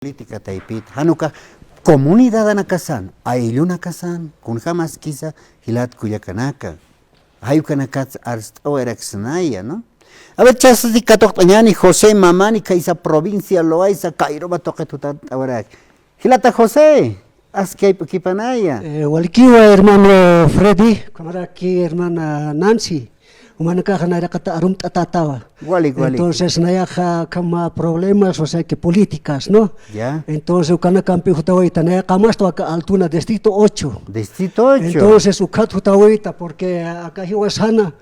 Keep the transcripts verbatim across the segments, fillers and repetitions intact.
política taypit, jan ukax comunidadanakasan, ayllunakasan, kunjamaskisa, jilat kullakanaka. Jay ukanakats arst'awayaraksnaya, ¿no? A ver, chasasi katuqt'añäni José Mamani, khaysa provincia Loaysa, Cairoma tuqit jutant'awarak. Jilata José, aski jayp'ukipanaya. Eh, walikiwa, hermano Freddy, ukhamaraki hermana Nancy, jumanakaxa nayraqata arumt'atätawa. Walik, walik. Entonces, nayaxa ukhama problemas, o sea que políticas, ¿no? Ya. Entonces, ukanakampi jutawayta, nayaxa qamasta aka Altuna, distrito ocho. Distrito ocho. Entonces, ukhat jutawayta, porque aka jiwasana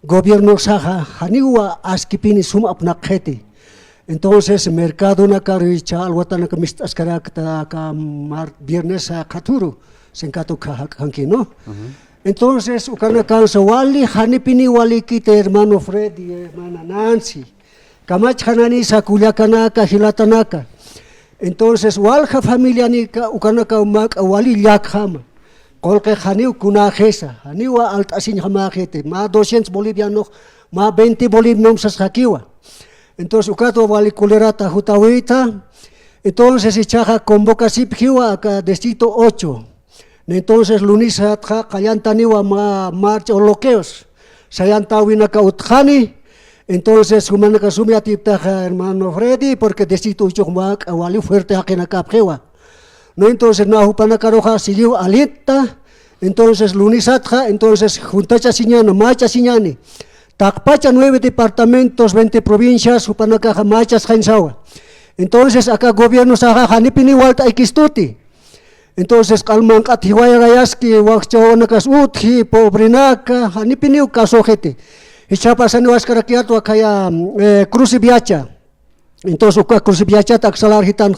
gobiernosaxa janiwa askipini sum apnaqxiti. Entonces, mercadonakaru jichha alwatanaka mist'askarakta aka mar-, viernes khaturu, sinkat ukha jak'anki, ¿no? Ujú. Entonces, ukanakansa wali, janipini walikiti, hermano Freddy, hermana Nancy. Kamachxananisa kullakanaka, jilatanaka. Entonces, walja familianika, ukanaka mak'a wali llakjama. Qullqi janiw kunäxisa, janiwa alt'asiñjamäxiti, mä doscientos bolivianox, mä veinte bolivianos sasxakiwa. Entonces, ukatwa wali colerata jutawita. Entonces, jichhaxa convocasipxiwa aka distrito ocho. Entonces, lunisatxa qallantaniwa mä marcha o bloqueos. Sayantäwinaka utjani. Entonces, jumanaka sum yatiptaxa, hermano Freddy, porque distrito ocho mak'a wali fuerte jaqinakapxiwa. No, entonces, na jupanakaruxa siguiw alitta. Entonces, lunisatxa, entonces, juntachasiñäni, machasiñäni. Taqpacha nueve departamentos, veinte provincias, jupanakaxa machasxañsawa. Entonces, aka gobiernosaxa janipini walt'aykistuti. Entonces, q'al manq'at jiwayarayaski, wakcha wawanakas utji, pobrenaka, janipiniw kasuxiti. Jichhapasaniw askarakiyatwa khaya, eh, Cruz y Viacha. Entonces, uka Cruz y Viachata aksalar jitan,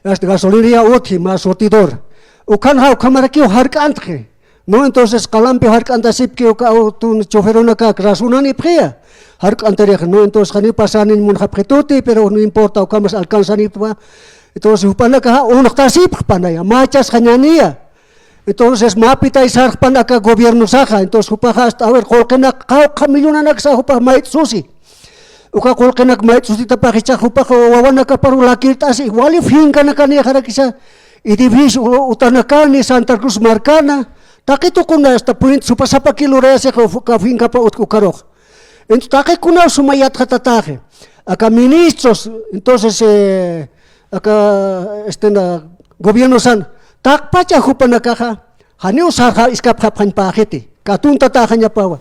hasta gasolina utji, más surtidor. Ukanxa, ukhamarakiw jark'antxi. No, entonces, qalampi jark'antasipki uka auto choferunaka, razonanipxiya. Jark'antarix, no, entonces, janiw pasaniñ munxapxituti, pero no importa, ukhamas alcanzanipxwa. Entonces, jupanakaxa, unxtasipxpanaya, machasxañäniya. Entonces, mä pitay sarxpan aka gobiernosaxa. Entonces, jupaxa hasta, a ver, qullqinak, qawqha millonanaksa jupax mayt'susi. Uka qullqinak mayt'susitapax jichhax jupax wawanakaparu lakirt'asi, wali fincanakanïxarakisa, edificio u-, utanakani, Santa Cruz markana, taqi tuquna hasta puente supasapaki lurayasix uka fincapa utk ukarux. Entonces, taqi kunaw suma yatxatatäxi. Aka ministros, entonces, eh, aka, este, na, gobiernosan, taqpacha jupanakaxa, janiw sarxa iskapxapxañpäxiti, katuntatäxañapawa.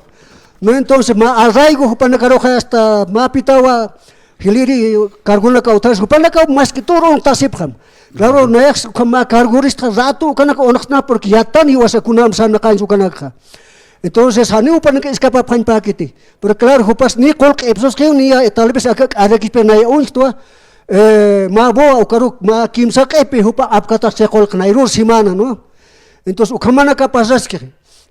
No, entonces, mä arraigo jupanakaruxa hasta mä pitawa, jiliri cargonaka utjaris, jupanakaw maski todo unxtasipxam. Claro, nayax ukham mä cargorista rato ukanaka unxtna, porque yattan jiwasa kunam sarnaqañsa ukanakxa. Entonces, janiw jupanaka iskapapxañpäkiti. Pero claro, jupas ni qullqi ipsusxiw, ni ya, tal vez aka k'arakispi naya uñjtwa, eh, mä boa ukaruk, mä kimsa q'ipi jupa apkatax chay qullqi nayrur semana, ¿no? Entonces, ukhamanaka pasaski.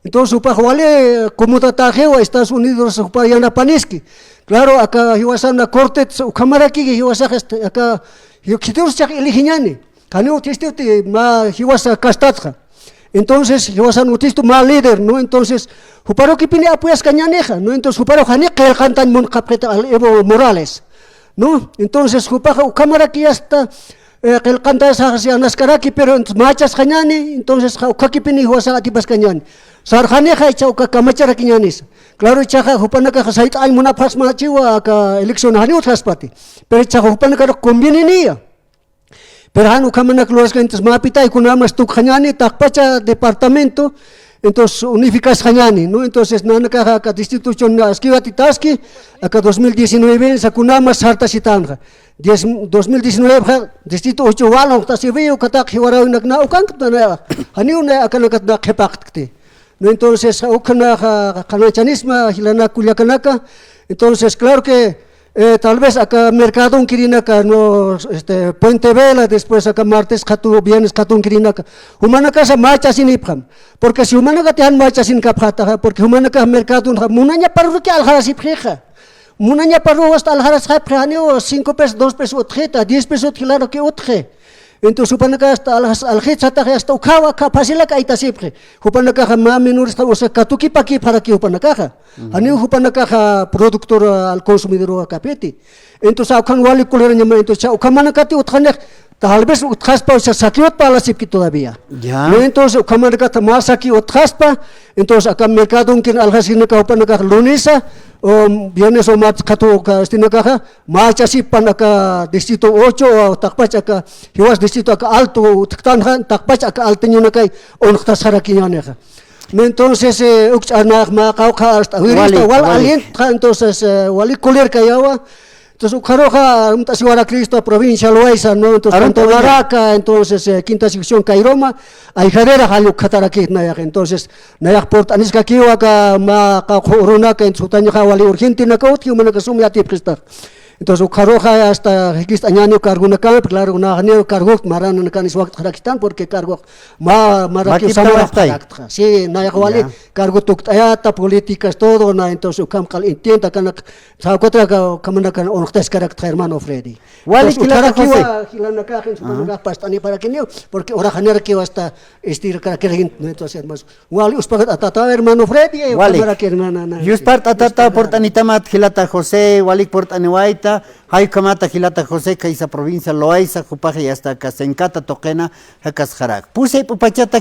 Entonces, jupax wali, eh, comodatäxiwa, Estados Unidos jupa yanapaniski. Claro, aka jiwasana cortet, ukhamaraki jiwasax, este, aka, jiw-, khitirus chax eligiñäni. Janiw utjistuti mä jiwasa castatxa. Entonces, jiwasan utjistu mä líder, ¿no? Entonces, juparukipini apoyaskañänixa, ¿no? Entonces, juparux jani qillqantañ munxapxita al Evo Morales, ¿no? Entonces, jupaxa ukhamaraki hasta, eh, qillqantasaxasi anaskaraki, pero entonces, machasxañäni, entonces, ja, ukhakipini jiwasax atipaskañäni. Sarxanixa, jichha uka kamacharakiñänisa. Claro, jichhaxa jupanakaxa sayt'añ munapxasmachiwa aka elección jani utjaspati. Pero jichhaxa jupanakarux convieneniya. Pero jan ukhamanak luraskani, entonces, mä pitay kunamas tukxañäni, taqpacha departamento, entonces, unificasxañäni, ¿no? Entonces, nanakaxa aka distrito ocho askiw yatitaski, aka dos mil diecinueve, sa kunamas sartasitanxa. Diez, dos mil diecinueve xa, distrito ocho wal unxtasiwi, uka taqi jiwaräwinak na ukankta na, janiw na akanakat na qhipaqtkti. ¿No? Entonces, ukhanaxa qhanañchanisma, jilanaka kullakanaka. Entonces, claro que, eh, tal vez aka mercadonkirïnaka, ¿no? Este, Puente Vela, después aka martes qhatu, viernes qhatunkirïnaka. Jumanakasa machasinipxam. Porque si jumanakat jan machasinkapxätaxa, porque jumanakax mercadonxa munañaparuruki alxarasipxixa. Munañaparuruw hasta alxarasxapxi, janiw cinco pesos, dos pesos utjita, diez pesos utji, claro que utji. Entonces, jupanakax hasta alxas-, aljit sataxi hasta ukhawa, akha facilak aytasipxi. Jupanakaxa mä minorisqa, o sea, katukipakipxaraki jupanakaxa. Ujú. Janiw jupanakaxa productor, ah, al consumidor akapiti. Entonces, ukhan wali kulirañama, entonces, cha, ukhamanakati utjanix, Tal vez utjaspa, o sea, saki utpa alasipki todavía. Ya. No, entonces, ukhamanakata mä saki utjaspa, entonces, aka mercadonkin aljasinaka jupanakax lunisa, o viernes o martes qhatu aka estinakaxa, mä ch'asipan aka distrito ocho, o taqpach aka, jiwas distrito aka alto, utjktanxa, taqpach aka alteñonakay, unxtasarakiñanixa. No, entonces, eh, ukch'anax mä qawqha hasta wirista, wali, wal wali. Alientxa, entonces, eh, wali kulir kayawa. Entonces, ukxaruxa, amt'asiwara Cristo, provincia Loaiza, ¿no? Entonces, Arunta tanto uña. Baraka, entonces, eh, quinta sección Cairoma, ayjarera jall ukxatarakix nayax. Entonces, nayax purt'aniskakiwa aka mä qawqha urunaka, entonces, jutañaxa wali urgentenaka utji, jumanaka sum yatipxistax. Entonces, ukxaruxa hasta jikist'añaniw cargonakampi, claro, naxniw cargox marananakan iswakt'xarakistan, porque cargox mä, marakiw Makipt'awaxtay. Samaraxt'arakta. Sí, nayax wali Ya. cargo tukt'ayata, políticas, todo, na, entonces, ukham qal entienda, kanak, sawkatra, ka-, kamanakan, unxtaskaraktxa, hermano Freddy. Wali Entonces, jilata ukharakiwa, José. Jilanakax, en su Ajá. manera, past'ani para que niw, porque ora janarakiwa hasta, este, karakirin, ¿no? Entonces, hermanos, wali, uspagat atata, hermano Freddy, eh, Wali. Kamarakirin, na, na, na, Yuspart'atata, este, purt'anitamat, jilata José, walik purt'aniwayta, jay ukhamata, jilata José, khaysa provincia Loaiza, jupaxa, y hasta aka Senkata tuqina, jakasxarak. Pusay p'upachata,